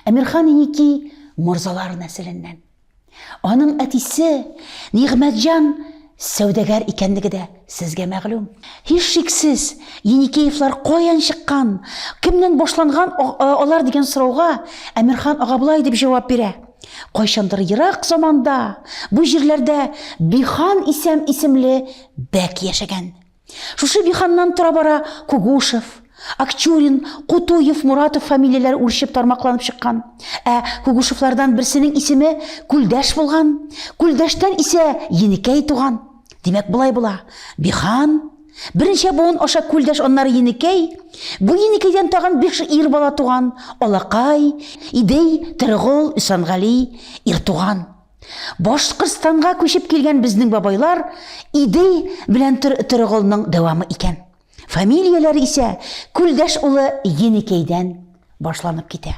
Әмирхан Еники морзалар нәселеннән. Аның әтисе Нигъмәтҗан сәүдәгәр икәнлеге дә сезгә мәгълүм. Һичшиксез, Еникеевлар каян чыккан, кемнән башланган алар дигән сорауга Әмирхан ага болай дип җавап бирә. Кайчандыр ерак заманда бу җирләрдә Бихан Исәм исемле бәк яшәгән. Шушы Биханнан тора-бара Кугушев, Акчурин, Кутуев, Муратов фамилияләре үрчеп тармакланып чыккан. Ә Кугушевлардан берсенең исеме Күлдәш булган. Күлдәштән исә Еникәй туган. Димәк, болай була. Бихан, берничә буын аша Күлдәш, аннары Еникәй. Бу Еникәйдән тагын биш ир бала туган, Алакай, Идей, Төрегол, Исангали, Иртуган. Башкортстанга күчеп килгән безнең бабайлар Идей белән Төреголның дәвамы икән. Фамилияләре исә Күлдәш улы Еникәйдән башланып китә.